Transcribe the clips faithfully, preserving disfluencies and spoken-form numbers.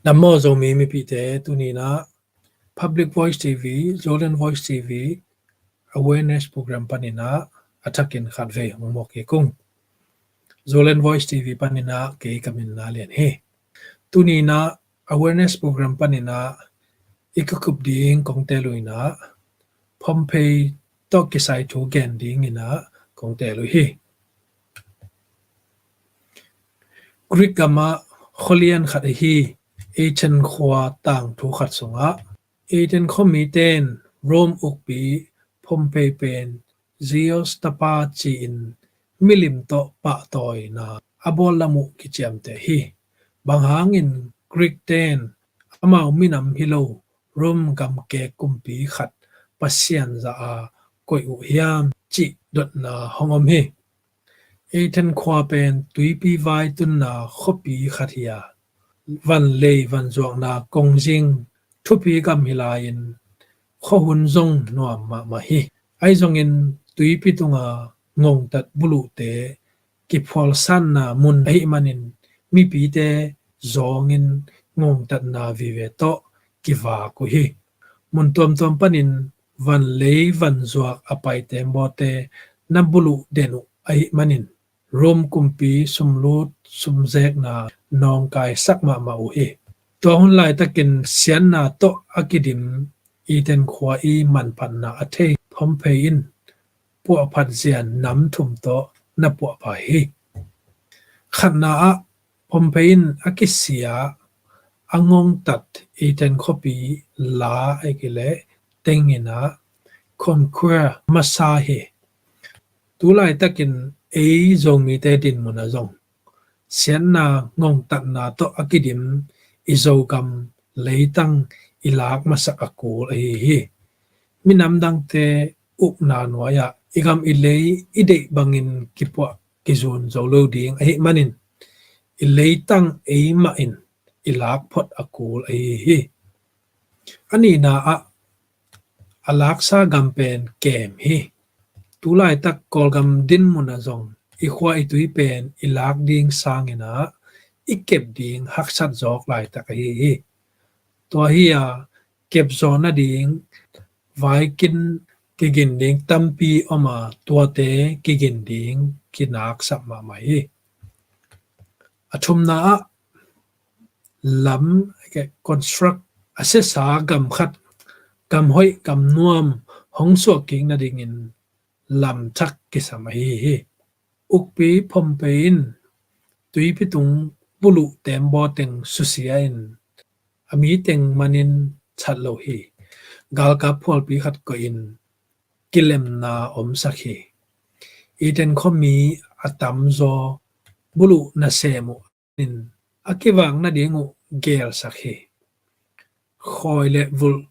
Dam maw Zomi mipihte, tuni in ah Public Voice T V, Zoland Voice T V awareness program panin ah a thakin khatvei hong mawk kik ung. Zoland Voice T V panin ah kei ka min Na Lian hi. Tuni in ah awareness program panin ah i kikup ding kong tel uh in ah Pohnpei tawh kisai thu gen dingin ah kong tel uh hi. Greek gamah khualian khat ahi Athens khua tangthu khat sungah Athens khuamite in Rome ukpi Pohnpei pen Zeus tapa ci-in milim tawh pahtawina a bawl lam uh kiciamteh hi. Bang hangin Greek-te in amau minam hi lo Rome gamkek kumpi khat pasian zah a koih uh hiam cih dotna hong om hi. Athens khua pen tuipi vai tunna khuapi khat hi a, van lei van zuakna kongzing thupi gam hi lai-in khuahun zong nuam mahmah hi. Ahi zongin tuipi tunga ngongtat buluhte kiphualsanna mun ahih manin mipite zawngin ngongtatna vive tawh kivak uh hi. Mun tuamtuam panin van lei van zuak a pai teembawte na buluh den uh ahih manin Rome kumpi sumlut sumzekna nawngkaisak mahmah uh hi. Tua hun laitakin siatna tawh a kidim Athens khua i manphatna a thei Pohnpei in puahphat zia nam thum tawh na puahpha hi. Khatna ah Pohnpei in a kisia a ngongtat Athens khuapi la ahi kei leh tengin ah conquer masa hi. Tu laitakin ei Zomite dinmun ah zong siatna ngongtatna tawh a kidim i Zogam leitang i lak masak a kul ahi hi. Minam dangte ukna nuai-ah i gam i lei i deih bangin kipuah kizun zo lo ding ahih manin i leitang eimah in i lak phot a kul ahi hi. A nihna ah a laksa gam pen kem hi. Tu laitak Kawlgam dinmun ah zong i khua i tui pen i lak ding sangin ah i kep ding haksat zawk laitak ahi hi. Tua hi a kep zawh nading vaikin kigin ding tampi om a tuate kigin ding kinaksap mahmah hi. A thumna ah lam, construct, a siasa gam khat, gam hoih gam nuam hong suah kik nadingin lam thak kisam ahi hi. Ukpi Pohnpei in tuipi tung buluh teembaw teng susia in a mi teng manin that lo hi. Galkap phualpi khat koihin kilemna omsak hi. Athens khuami a tamzaw buluh nasem uh in a kivak nading uh gelsak hi. Khawi le vulh,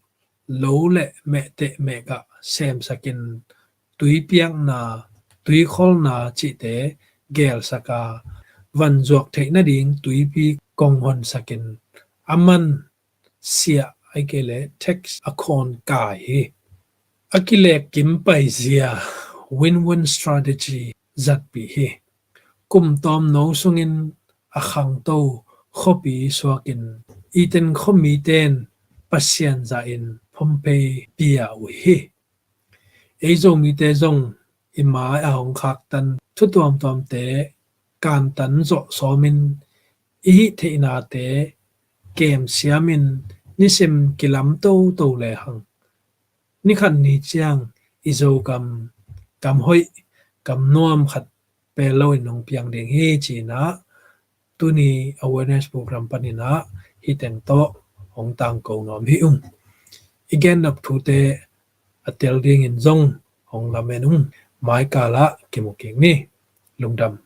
lo le mehteh mehgah semsakin tuipiakna, tuikholna cihte gelsak a, van zuak theih nading tuipi kong honsakin a man siah ahi kei leh tax a khawn kai hi. A kilek kim paizia, win-win strategy zatpih hi. Kum tawmno sungin a khangto khuapi suakin Athens khuamite in pasian zahin Pohnpei pia uh hi. Ei Zomite zong i mai a hong khaktan thu tuamtuamte kantan zawh sawmin i hih theihnate kem siamin nisim kilam toto lehang ni khat ni ciang i Zogam, gam hoih gam nuam khat pel loin hong piang ding hi ci-in ah tuni awareness program panin ah hih teng tawh hong tangko nuam hi ung. I gennop thute a tel dingin zong hong lamen ung. Maikal ah kimu kik ni. Lungdam.